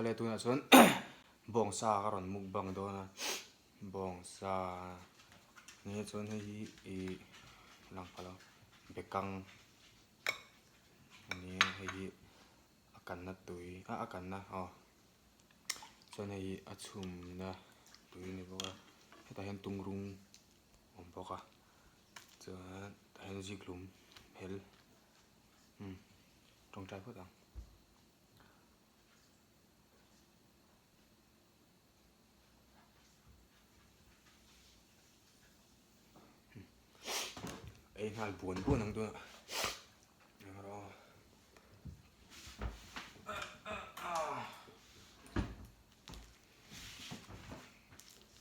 Awle tunah chuan bawngsa ka rawn mukbang dawn a, bawngsa nia chuan hei hi ih lang pha lo bekang ania hei hi a kanna tui a a kanna aw chuan hei hi a chhumna tui a ni bawk a hetah hian tungrung a awm bawk a chuan tah hian zikhlum hel umm tawngtai phawt ang. Ei nghal buan buan ang tunah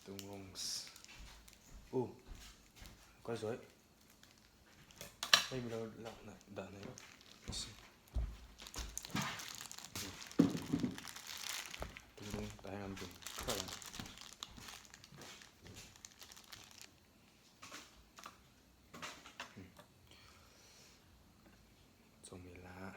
Tungrungs u kawi zawi hei milo lak na dah na Tungrung tah hian an bun thuai ang. Chawhmeh lah.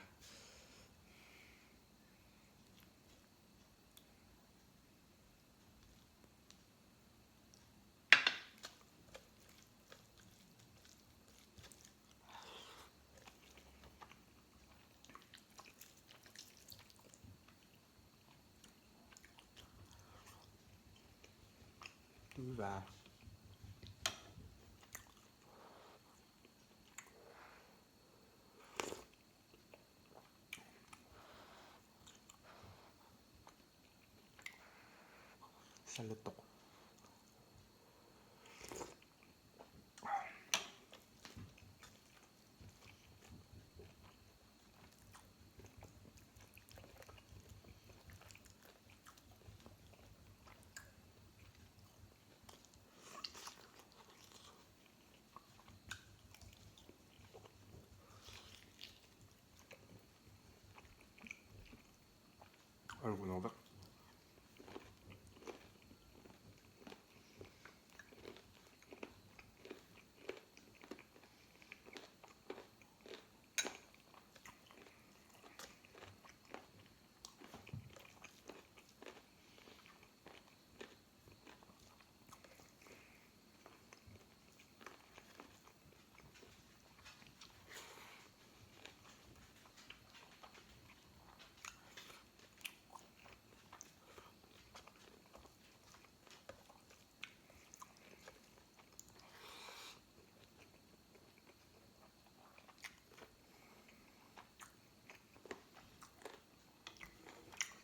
Tui va. Sa lutuk. A ruk lo vek.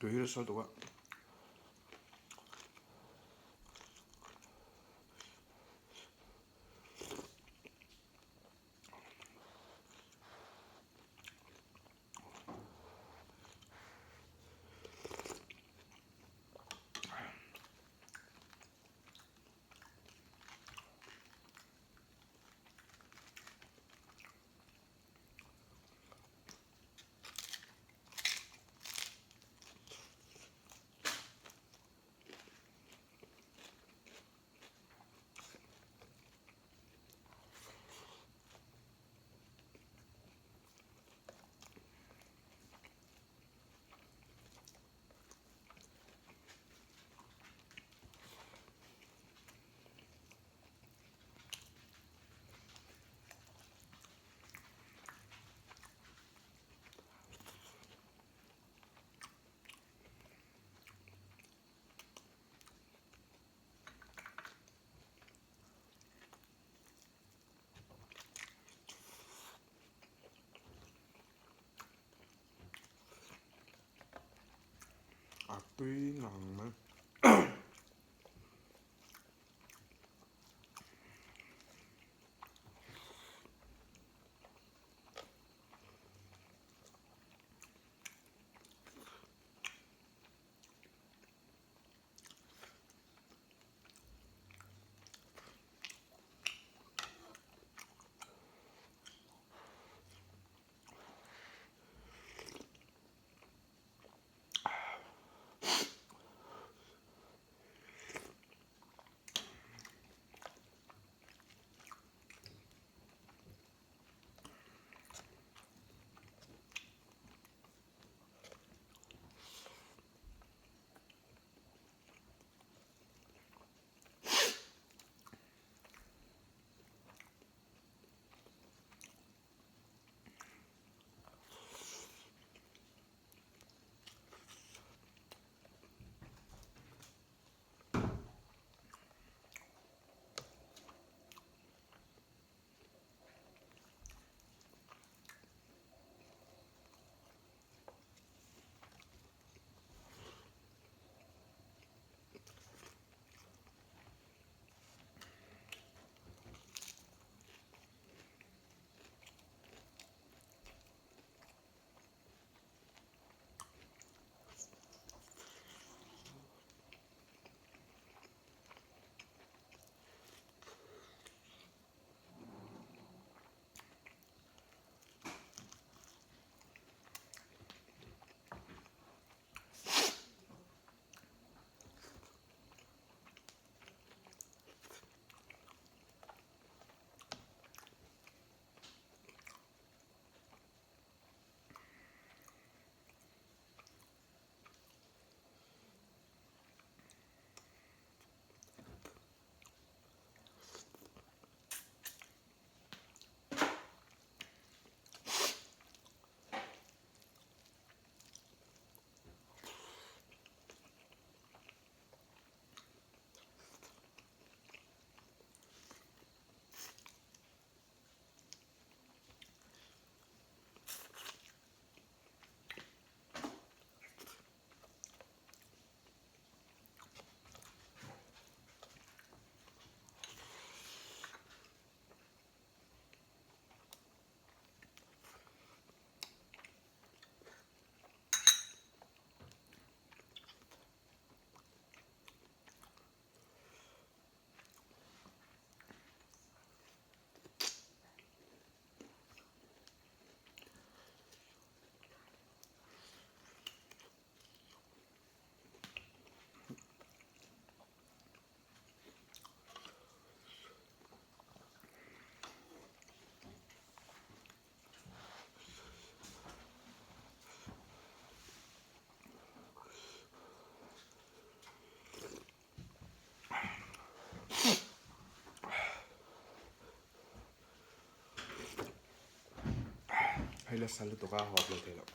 Tui hi nasa lutuk a. A tui ngang mai. Hei la sa lutuk a haw vel thei loh.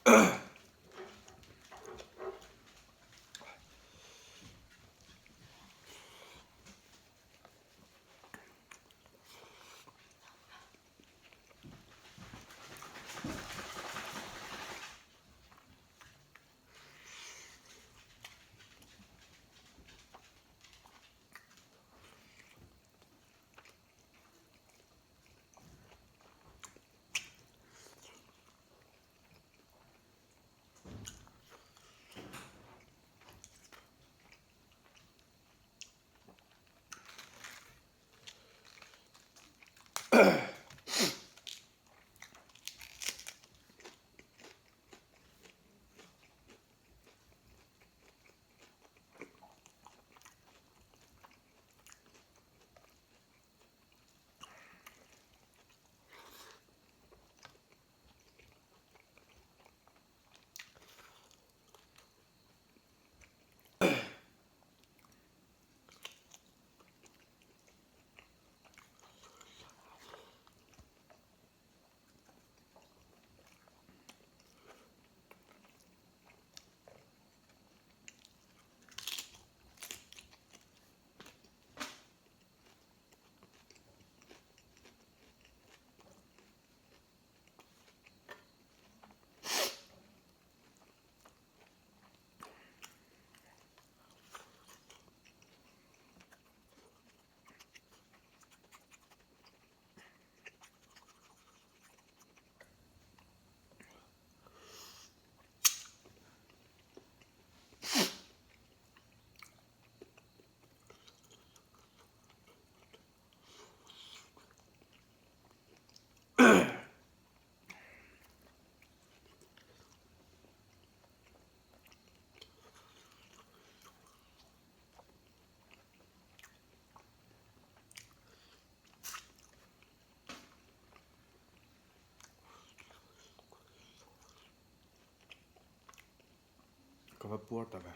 Ka va puar ta ve.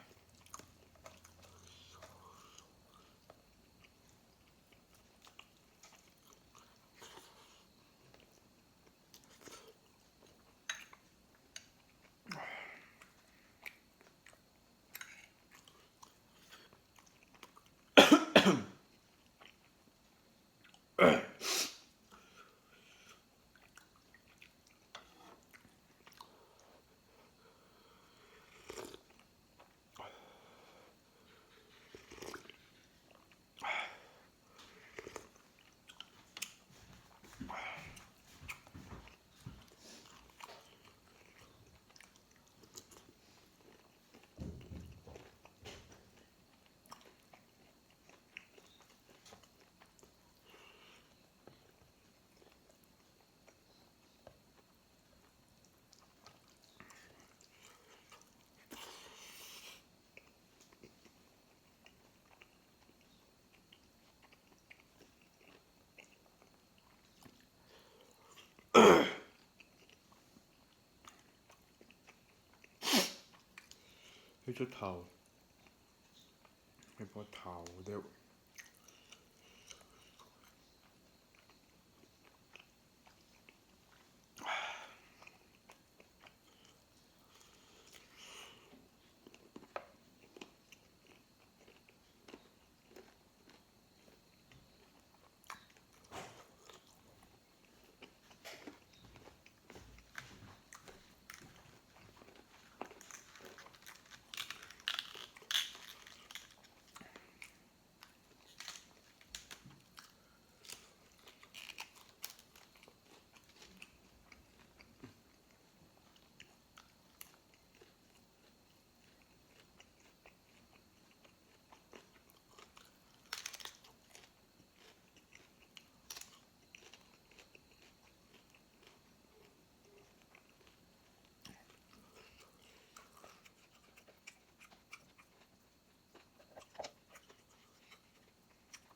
Hei chu thau hei pawh thau deuh.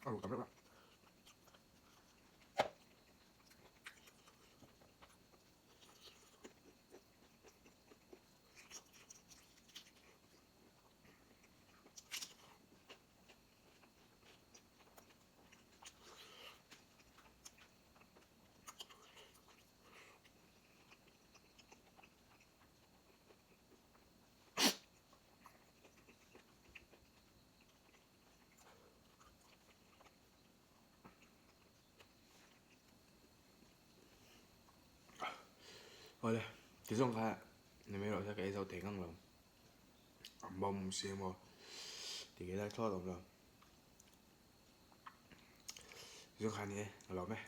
A ruh tam reuh a. Awle ti zawng kha ni mai rawh se ka ei zo thei ngang lo. A mawm si maw ti nge lai thlawt awm lo. Ti zawng kha ni e ka lawm e.